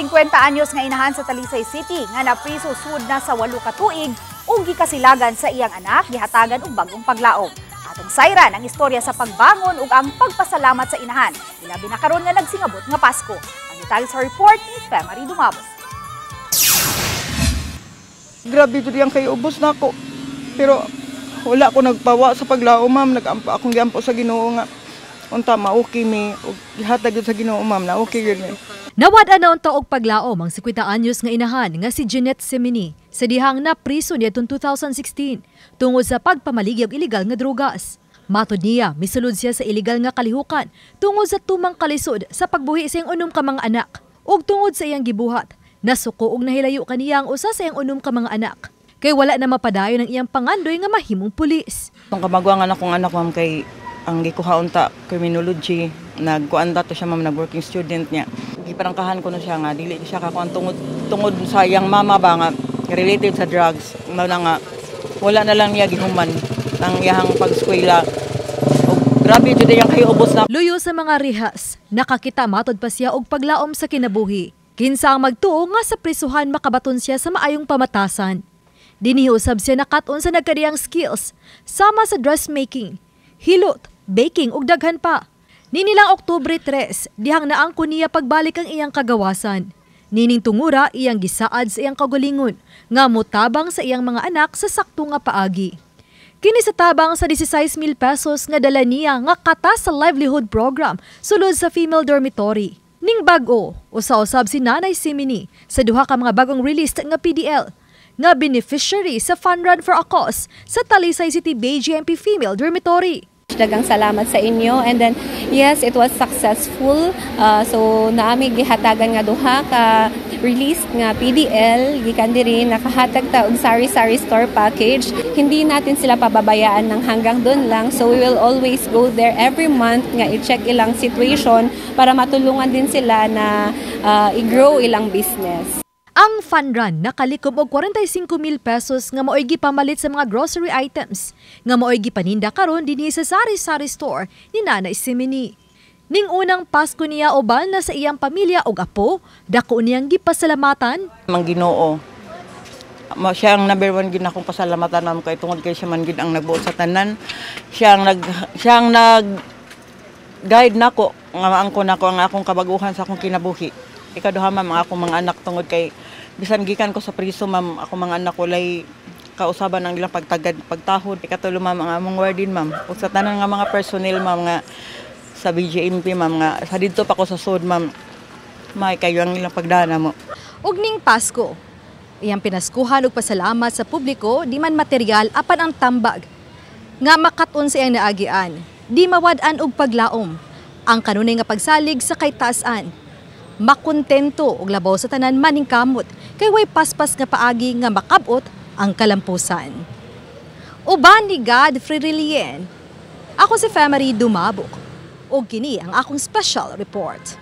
50 anyos nga inahan sa Talisay City nga napriso sud na sa 8 ka tuig ug gikasilagan sa iyang anak, gihatagan og bag-ong paglaom. Atong sayran ang istorya sa pagbangon ug ang pagpasalamat sa inahan, ilabi na karon nga nagsingabot nga Pasko. Ang detalye sa report ni Femary Dumabos. Grabe jud yang kay ubos na ako. Pero wala ko nagpawa sa paglaom, ma'am. Nagampo akong giampo sa Ginoo nga unta ma-okay mi ug gihatag jud sa Ginoo, ma'am, na okay gyud mi. Nawad na unta og paglaom ang 50 anyos nga inahan nga si Jeanette Semini sa dihang napriso niadtong 2016 tungod sa pagpamaligya og ilegal nga drogas. Matod niya, misulod siya sa ilegal nga kalihukan tungod sa tumang kalisod sa pagbuhi sa iyang unom ka mga anak ug tungod sa iyang gibuhat. Nasuko og nahilayo kaniya ang usa sa iyang unom ka mga anak kay wala na mapadayon ang iyang pangandoy nga mahimong pulis. Itong kamagwangan akong anak, ma'am, kay ang gikuha unta criminology, nagkuan to siya, ma'am, nag-working student niya. Giparangkahan ko na siya nga dili siya kakuan tungod tungod sa iyang mama ba nga related sa drugs. Mao na nga wala na lang niya gihuman ang iyang pag-eskwela. Ug grabe jud yang kay ubos na. Luyo sa mga rihas, nakakita matod pa siya og paglaom sa kinabuhi. Kinsa ang magtuo nga sa prisuhan makabaton siya sa maayong pamatasan. Dinhi usab siya nakat-on sa nagkadiyang skills, sama sa dressmaking, hilot, baking ug daghan pa. Ninilang Oktubre 3, dihang naangko niya pagbalik ang iyang kagawasan. Nining tungura iyang gisaad sa iyang kaugalingon nga motabang sa iyang mga anak sa sakto nga paagi. Kini sa tabang sa 16,000 pesos nga dala niya nga kata sa livelihood program sulod sa female dormitory. Ning bag-o, usa-usab si Nanay Simini sa duha ka mga bagong released nga PDL nga beneficiary sa Fun Run for a Cause sa Talisay City BJMP Female Dormitory. Daghang salamat sa inyo, and then yes, it was successful. So naami gihatagan nga duha ka released nga PDL gikan diri, nakahatag ta og sari-sari store package. Hindi natin sila pababayaan ng hanggang doon lang, so we will always go there every month nga i-check ilang situation para matulungan din sila na i-grow ilang business. Ang fun run nakalikom og 45,000 pesos nga maoy gipamalit sa mga grocery items nga maoy gipaninda karon dinhi sa sari-sari store ni Nanay Simini. Ning unang Pasko niya uban na sa iyang pamilya og apo, dako niyang gipasalamatan. Mang Ginoo. Siya ang number one gid akong pasalamatan, ma'am, kay tungod kay siya man gid ang nagbuot sa tanan. Siya ang nag guide nako nga maangko nako ang akong kabaguhan sa akong kinabuhi. Ikaduha, ma'am, ang akong mga anak, tungod kay bisan gikan ko sa priso, ma'am, ako mga anak walay kausaban ang ilang pagtagad pagtahod. Ikatulo, ma'am, ang among warden, ma'am. Ug sa tanan nga mga personnel, ma'am, nga sa BJMP, ma'am, nga sa didto pa ko sa sud, ma'am. May kayo ang ilang pagdana mo. Ug ning Pasko, iyang pinaskuhan og pasalamat sa publiko, di man material apan ang tambag nga makat-on sa iyang naagian, di mawad-an og paglaom ang kanunay nga pagsalig sa kaytaasan. Makontento og labaw sa tanan maningkamot kay way paspas nga paagi nga makabot ang kalampusan. Uban ni Godfrey Relien. Ako si Femary Dumabok. Og kini ang akong special report.